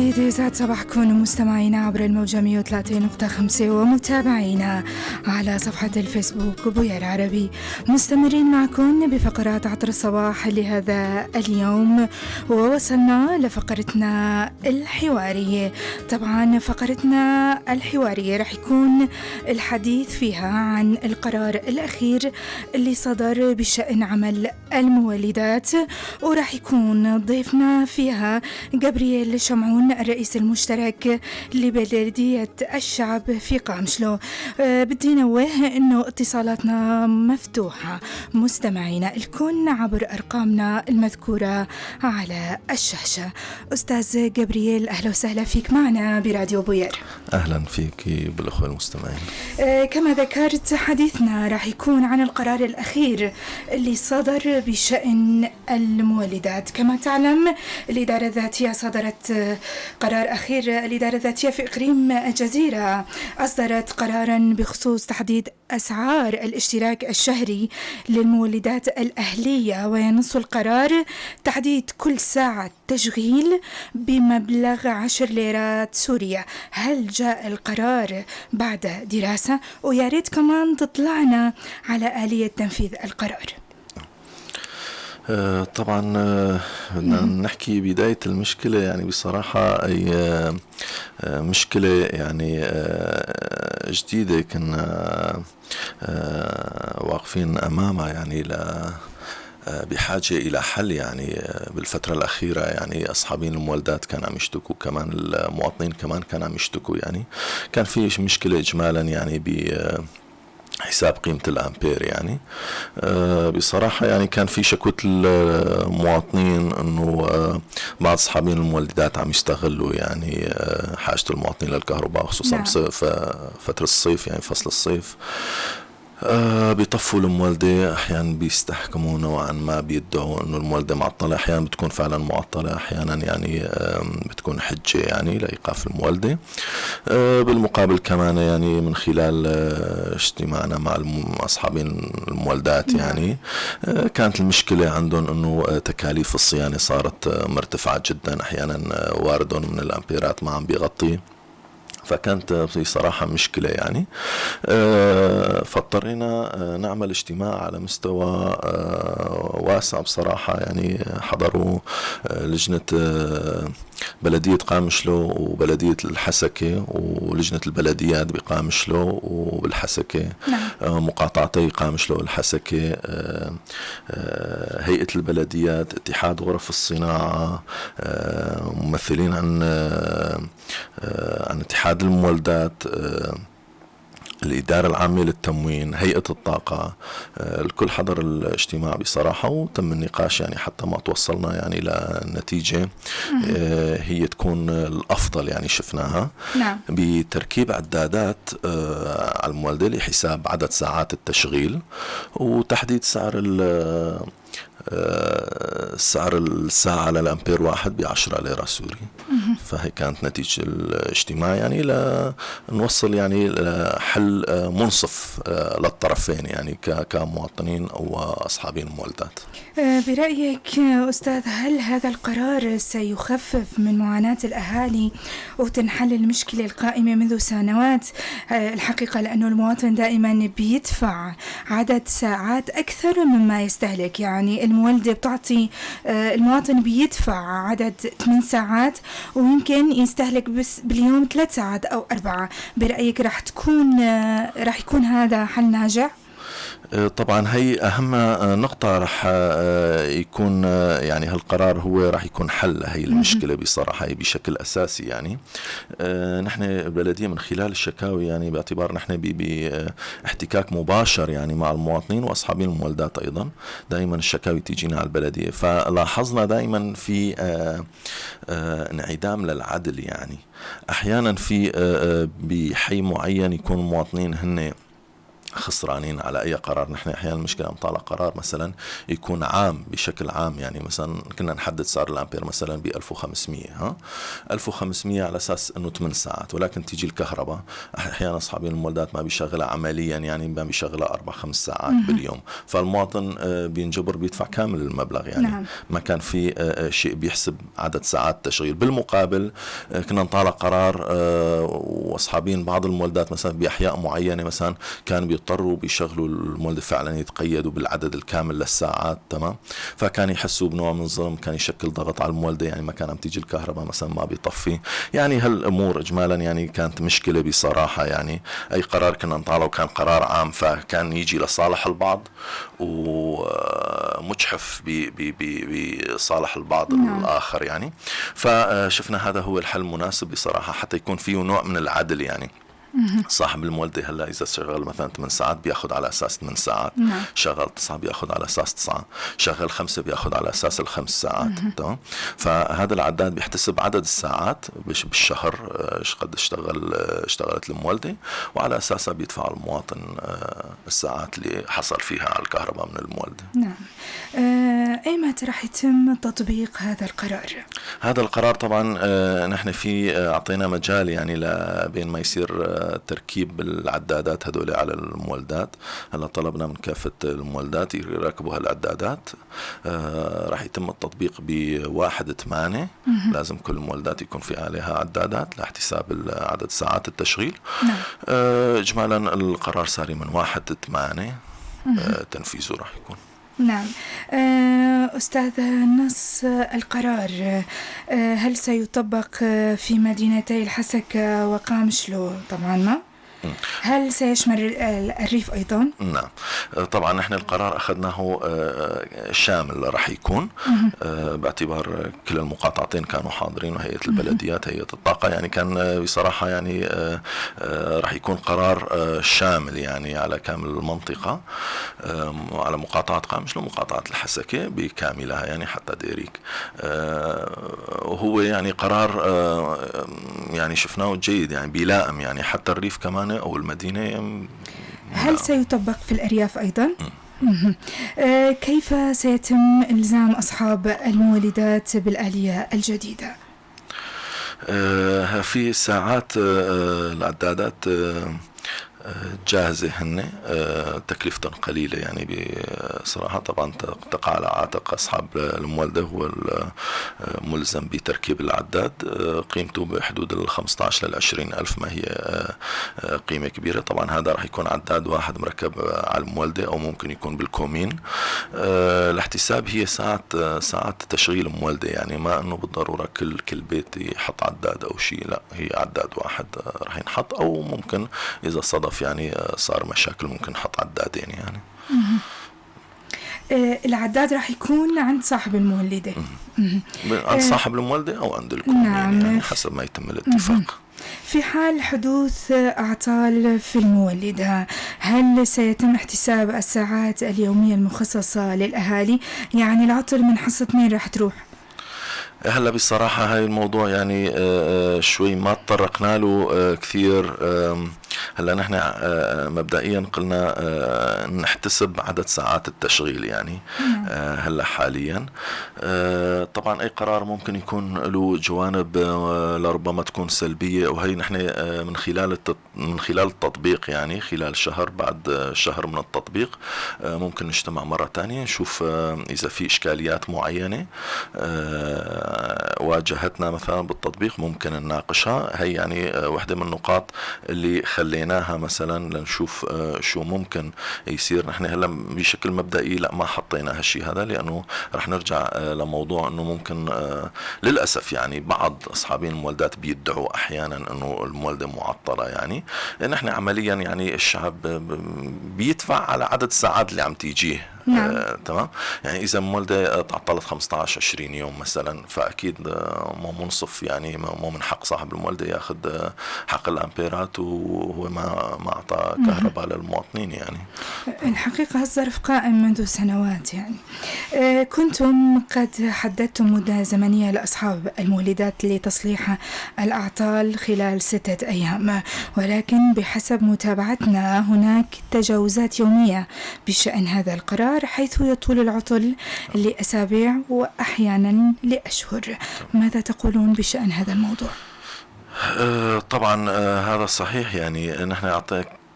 جديد، يسعد صباحكم مستمعينا عبر الموجة 103.5 ومتابعينا على صفحة الفيسبوك بوير عربي. مستمرين معكم بفقرات عطر الصباح لهذا اليوم، ووصلنا لفقرتنا الحوارية. طبعا فقرتنا الحوارية رح يكون الحديث فيها عن القرار الأخير اللي صدر بشأن عمل المولدات، ورح يكون ضيفنا فيها جابرييل شمعون الرئيس المشترك لبلدية الشعب في قامشلو. بدي نوه انه اتصالاتنا مفتوحة مستمعينا الكل عبر ارقامنا المذكورة على الشاشة. استاذ جابرييل، اهلا وسهلا فيك معنا براديو بوير. اهلا فيك بالاخوة المستمعين. كما ذكرت، حديثنا راح يكون عن القرار الاخير اللي صدر بشأن المولدات. كما تعلم، الإدارة الذاتية صدرت قرار أخير، الإدارة الذاتية في إقليم الجزيرة أصدرت قرارا بخصوص تحديد أسعار الاشتراك الشهري للمولدات الأهلية، وينص القرار تحديد كل ساعة تشغيل بمبلغ 10 ليرات سورية. هل جاء القرار بعد دراسة؟ ويا ريت كمان تطلعنا على آلية تنفيذ القرار. طبعا بدنا نحكي بداية المشكلة. يعني بصراحة هي مشكلة يعني جديدة كنا واقفين أمامها، يعني بحاجة إلى حل. يعني بالفترة الأخيرة يعني أصحابين المولدات كانوا عم يشتكوا، كمان المواطنين كمان كانوا عم يشتكوا. يعني كان في مشكلة إجمالا يعني ب حساب قيمة الأمبير. يعني بصراحة يعني كان في شكوى المواطنين انه بعض اصحابين المولدات عم يستغلوا يعني حاجة المواطنين للكهرباء، خصوصا فترة الصيف، يعني فصل الصيف. بيطفوا المولدة، احيانا بيستحكموا نوعا ما، بيدعوا انه المولدة معطلة. احيانا بتكون فعلا معطلة، احيانا يعني بتكون حجة يعني لايقاف المولدة. بالمقابل كمان يعني من خلال اجتماعنا مع اصحاب المولدات يعني كانت المشكلة عندهم انه تكاليف الصيانة صارت مرتفعة جدا، احيانا واردهم من الامبيرات ما عم بيغطي، فكانت بصراحة مشكلة يعني. فاضطرينا نعمل اجتماع على مستوى واسع. بصراحة يعني حضروا لجنة بلدية قامشلو وبلدية الحسكة ولجنة البلديات بقامشلو وبالحسكة، مقاطعتي قامشلو والحسكة، هيئة البلديات، اتحاد غرف الصناعة، ممثلين عن اتحاد المولدات، الإدارة العامة للتموين، هيئة الطاقة. الكل حضر الاجتماع بصراحة، وتم النقاش يعني حتى ما توصلنا يعني لنتيجة هي تكون الأفضل يعني شفناها بتركيب عدادات على المولدة لحساب عدد ساعات التشغيل وتحديد سعر الساعة للأمبير واحد ب10 ليرة سوري. فهي كانت نتيجة الاجتماع، يعني لنوصل يعني لحل منصف للطرفين، يعني كمواطنين أو أصحابين المولدات. برأيك أستاذ، هل هذا القرار سيخفف من معاناة الأهالي وتنحل المشكلة القائمة منذ سنوات؟ الحقيقة لأنه المواطن دائما بيدفع عدد ساعات أكثر مما يستهلك، يعني المولدة بتعطي المواطن بيدفع عدد 8 ساعات ويمكن يستهلك بس باليوم 3 ساعات أو 4. برأيك رح يكون هذا حل ناجع؟ طبعا هي اهم نقطة. رح يكون يعني هالقرار هو رح يكون حل لهي المشكلة بصراحة بشكل اساسي. يعني نحن البلدية من خلال الشكاوي، يعني باعتبار نحن باحتكاك مباشر يعني مع المواطنين واصحاب المولدات ايضا، دائما الشكاوي تيجينا على البلدية، فلاحظنا دائما في انعدام للعدل. يعني احيانا في بحي معين يكون المواطنين هن خسرانين على اي قرار. نحن احيانا المشكلة عم طالع قرار مثلا يكون عام، بشكل عام، يعني مثلا كنا نحدد سعر الامبير مثلا ب 1500، ها 1500 على اساس انه 8 ساعات، ولكن تيجي الكهرباء احيانا اصحاب المولدات ما بيشغلها عمليا، يعني ما بيشغلها 4-5 ساعات باليوم، فالمواطن بينجبر بيدفع كامل المبلغ يعني. ما كان في شيء بيحسب عدد ساعات التشغيل. بالمقابل كنا نطالع قرار واصحابين بعض المولدات مثلا باحياء معينة مثلا كانوا بيضطروا بيشغلوا المولد فعلا، يتقيدوا بالعدد الكامل للساعات، تمام. فكان يحسوا بنوع من الظلم، كان يشكل ضغط على المولده، يعني ما كان عم تيجي الكهرباء مثلا ما بيطفي، يعني هالامور اجمالا يعني كانت مشكلة بصراحة. يعني اي قرار كنا نطالعه كان قرار عام، فكان يجي لصالح البعض ومجحف بصالح البعض الاخر يعني. فشفنا هذا هو الحل المناسب بصراحة حتى يكون فيه نوع من العدل يعني. صاحب المولدة هلا إذا شغل مثلا 8 ساعات بياخذ على أساس 8 ساعات، شغل 9 بياخذ على أساس 9، شغل 5 بياخذ على أساس الخمس ساعات، تمام. فهذا العداد بيحتسب عدد الساعات بالشهر قد اشتغلت المولدة، وعلى أساسها بيدفع المواطن الساعات اللي حصل فيها على الكهرباء من المولدة. نعم. أيمتى رح يتم تطبيق هذا القرار؟ هذا القرار طبعا نحن في أعطينا مجال يعني لبين ما يصير تركيب العدادات هدول على المولدات. هلا طلبنا من كافة المولدات يركبوا هالعدادات، راح يتم التطبيق ب1/8. لازم كل المولدات يكون في عليها عدادات لاحتساب عدد ساعات التشغيل. اجمالا القرار ساري من 1/8 تنفيذه راح يكون. نعم. أستاذ، نص القرار هل سيطبق في مدينتي الحسكة وقامشلو طبعا ما؟ هل سيشمل الريف أيضا؟ نعم طبعا نحن القرار أخذناه شامل راح يكون، باعتبار كل المقاطعتين كانوا حاضرين، وهيئة البلديات، هيئة الطاقة، يعني كان بصراحة يعني راح يكون قرار شامل يعني على كامل المنطقة، على مقاطعة قامشلو ومقاطعة الحسكة بكاملها يعني حتى ديريك. وهو يعني قرار يعني شفناه جيد يعني بيلائم يعني حتى الريف كمان أو المدينة. هل سيطبق في الأرياف أيضا؟ كيف سيتم إلزام أصحاب المولدات بالآلية الجديدة؟ في ساعات العدادات جاهزة هن، تكلفتهم قليلة يعني بصراحة. طبعا تقع على عاتق أصحاب المولدة، هو الملزم بتركيب العداد، قيمته بحدود ال 15 لل 20 ألف، ما هي قيمة كبيرة. طبعا هذا راح يكون عداد واحد مركب على المولدة أو ممكن يكون بالكومين. الاحتساب هي ساعات تشغيل المولدة، يعني ما أنه بالضرورة كل بيت يحط عداد أو شيء، لا هي عداد واحد راح ينحط، أو ممكن إذا صدف يعني صار مشاكل ممكن نحط عدادين يعني. العداد راح يكون عند صاحب المولدة. عند صاحب المولدة أو عند الكومين. نعم. يعني حسب ما يتم الاتفاق. في حال حدوث أعطال في المولدة، هل سيتم احتساب الساعات اليومية المخصصة للأهالي؟ يعني العطل من حصة مين راح تروح؟ هلا بصراحة هاي الموضوع يعني شوي ما تطرقنا له كثير. هلا نحن مبدئيا قلنا نحتسب عدد ساعات التشغيل يعني هلا حاليا. طبعا اي قرار ممكن يكون له جوانب لربما تكون سلبية، وهي نحن من خلال التطبيق يعني خلال شهر، بعد شهر من التطبيق ممكن نجتمع مرة ثانية نشوف اذا في اشكاليات معينة واجهتنا مثلا بالتطبيق ممكن نناقشها. هي يعني واحدة من النقاط اللي خليناها مثلا لنشوف شو ممكن يصير. نحن هلا بشكل مبدئي لا ما حطينا هالشيء هذا، لانه رح نرجع لموضوع انه ممكن للاسف يعني بعض اصحابين المولدات بيدعوا احيانا انه المولده معطلة. يعني نحن عمليا يعني الشعب بيدفع على عدد الساعات اللي عم تيجيه. نعم. تمام، يعني اذا مولده تعطلت 15 20 يوم مثلا، فاكيد مو منصف، يعني مو من حق صاحب المولده ياخذ حق الامبيرات وهو ما اعطى كهرباء للمواطنين يعني. الحقيقة هالظرف قائم منذ سنوات يعني. كنتم قد حددتم مدة زمنية لأصحاب المولدات لتصليح الأعطال خلال 6 أيام، ولكن بحسب متابعتنا هناك تجاوزات يومية بشأن هذا القرار، حيث يطول العطل لأسابيع وأحيانا لأشهر. ماذا تقولون بشأن هذا الموضوع؟ طبعا هذا صحيح، يعني نحن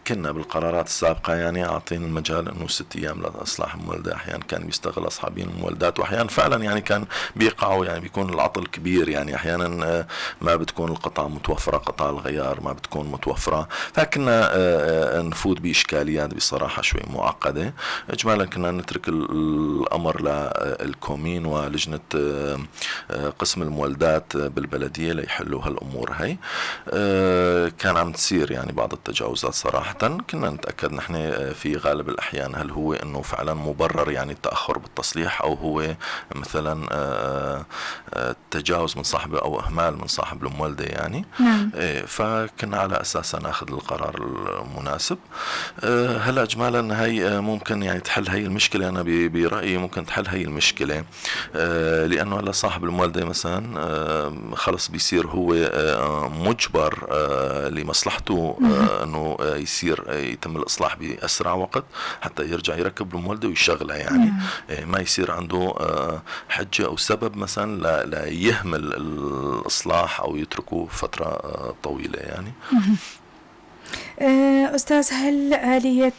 كنا بالقرارات السابقة يعني أعطينا المجال إنه 6 أيام لإصلاح المولدة. أحيانا كان بيستغل أصحابين المولدات، وأحيانا فعلا يعني كان بيقعوا، يعني بيكون العطل كبير، يعني أحيانا ما بتكون القطع متوفرة، قطع الغيار ما بتكون متوفرة، فكنا نفوت بإشكاليات بصراحة شوي معقدة. إجمالا كنا نترك الأمر للكومين ولجنة قسم المولدات بالبلدية ليحلوا هالأمور هي. كان عم تصير يعني بعض التجاوزات صراحة، كنا نتأكد نحن في غالب الأحيان هل هو أنه فعلا مبرر يعني التأخر بالتصليح، أو هو مثلا تجاوز من صاحبه أو إهمال من صاحب المولدة يعني. نعم. فكنا على أساسا ناخذ القرار المناسب. هلا إجمالا هي ممكن يعني تحل هي المشكلة، أنا برأيي ممكن تحل هي المشكلة، لأنه هلا صاحب المولدة مثلا خلص بيصير هو مجبر لمصلحته أنه يصير يتم الإصلاح بأسرع وقت حتى يرجع يركب المولدة ويشغلها يعني. ما يصير عنده حجة أو سبب مثلا لا يهمل الإصلاح أو يتركه فترة طويلة يعني. أستاذ، هل آلية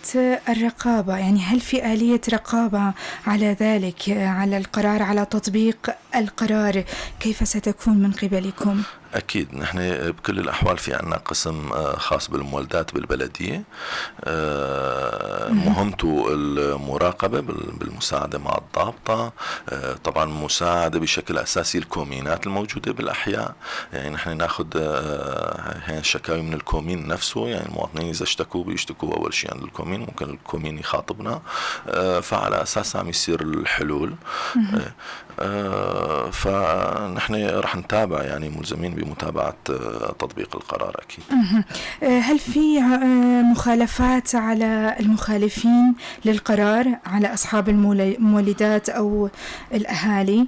الرقابة، يعني هل في آلية رقابة على ذلك، على القرار، على تطبيق القرار، كيف ستكون من قبلكم؟ أكيد نحن بكل الأحوال في عنا قسم خاص بالمولدات بالبلدية، مهمته المراقبة بالمساعدة مع الضابطة، طبعا مساعدة بشكل أساسي الكومينات الموجودة بالأحياء، يعني نحن ناخذ شكاوي من الكومين نفسه، يعني المواطنين إذا اشتكوا بيشتكوا أول شيء عند الكومين، ممكن الكومين يخاطبنا، فعلى أساسها عم يصير الحلول. فنحن رح نتابع، يعني ملزمين بمتابعة تطبيق القرار أكيد. هل في مخالفات على المخالفين للقرار، على أصحاب المولدات أو الأهالي؟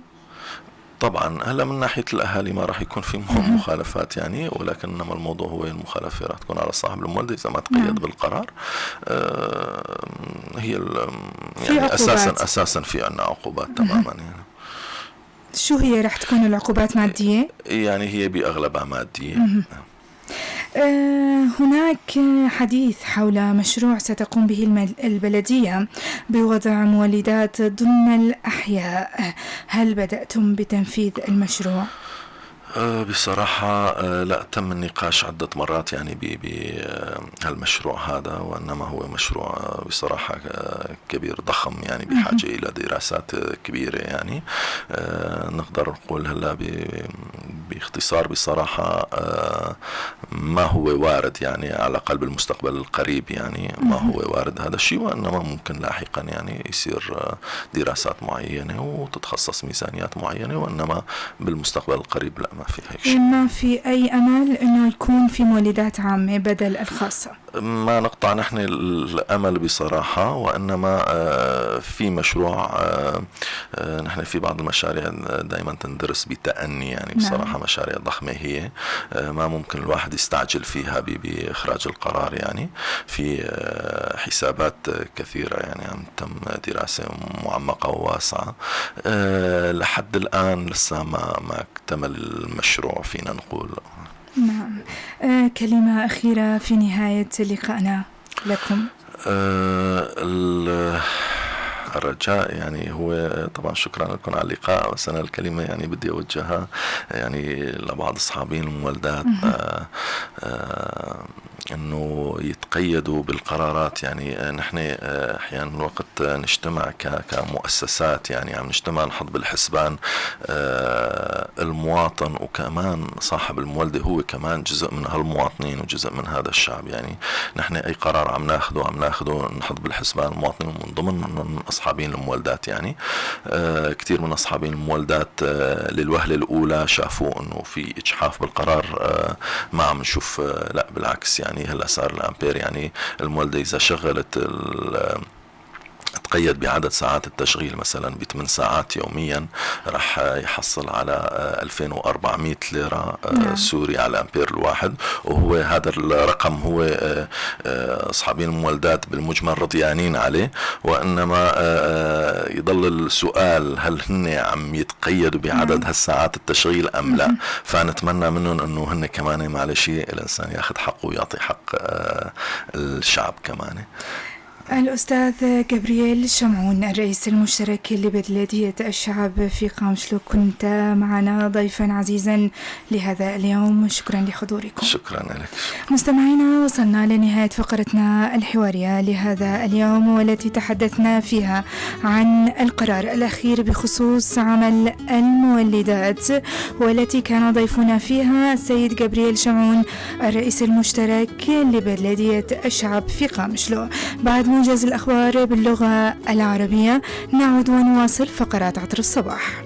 طبعا هلا من ناحية الأهالي ما راح يكون في مخالفات يعني، ولكن إنما الموضوع هو المخالفة راح تكون على صاحب المولد إذا ما تقيد بالقرار. هي يعني أساسا في عندنا عقوبات تماما يعني. شو هي راح تكون العقوبات؟ مادية؟ يعني هي بأغلبها مادية. هناك حديث حول مشروع ستقوم به البلدية بوضع مولدات ضمن الأحياء، هل بدأتم بتنفيذ المشروع؟ بصراحة لا، تم النقاش عدة مرات يعني بهالمشروع هذا، وإنما هو مشروع بصراحة كبير ضخم، يعني بحاجة إلى دراسات كبيرة يعني. نقدر نقول هلا باختصار بصراحة ما هو وارد يعني على الأقل بالمستقبل القريب، يعني ما هو وارد هذا الشيء، وإنما ممكن لاحقا يعني يصير دراسات معينة وتتخصص ميزانيات معينة، وإنما بالمستقبل القريب لا، ما في هيك شيء. ما في أي أمل إنه يكون في مولدات عامة بدل الخاصة؟ ما نقطع نحن الأمل بصراحة، وإنما في مشروع، نحن في بعض المشاريع دائما تندرس بتأني يعني بصراحة. نعم. مشاريع ضخمة هي، ما ممكن الواحد يستعجل فيها بإخراج القرار يعني، في حسابات كثيرة يعني عم تم دراسة معمقة وواسعة. لحد الآن لسه ما اكتمل المشروع فينا نقول. نعم. كلمة أخيرة في نهاية لقائنا لكم. الرجاء يعني هو طبعا شكرا لكم على اللقاء، بس أنا الكلمة يعني بدي أوجهها يعني لبعض أصحابين المولدات، أنه يتقيدوا بالقرارات. يعني نحن احيانا وقت نجتمع كمؤسسات يعني عم نجتمع نحط بالحسبان المواطن، وكمان صاحب المولدة هو كمان جزء من هالمواطنين وجزء من هذا الشعب. يعني نحن اي قرار عم ناخده نحط بالحسبان المواطنين ومن ضمن اصحابين المولدات. يعني كثير من اصحابين المولدات للوهلة الاولى شافوا انه في اجحاف بالقرار، ما عم نشوف، لا بالعكس، يعني هلا صار الامبير، يعني المولده اذا شغلت تقيد بعدد ساعات التشغيل مثلا ب8 ساعات يوميا رح يحصل على 2400 ليرة سوري على الأمبير الواحد، وهو هذا الرقم هو أصحابين المولدات بالمجمل رضيانين عليه. وإنما يضل السؤال، هل هن عم يتقيدوا بعدد هالساعات التشغيل أم لا؟ فنتمنى منهم أنه هن كمان، معلش، الإنسان ياخذ حقه ويعطي حق الشعب كمان. الأستاذ جابرييل شمعون، الرئيس المشترك لبلدية الشعب في قامشلو، كنت معنا ضيفا عزيزا لهذا اليوم، شكرا لحضوركم. شكرا لك. مستمعينا، وصلنا لنهاية فقرتنا الحوارية لهذا اليوم، والتي تحدثنا فيها عن القرار الأخير بخصوص عمل المولدات، والتي كان ضيفنا فيها السيد جابرييل شمعون، الرئيس المشترك لبلدية الشعب في قامشلو. بعد موجز الأخبار باللغة العربية نعود ونواصل فقرات عطر الصباح.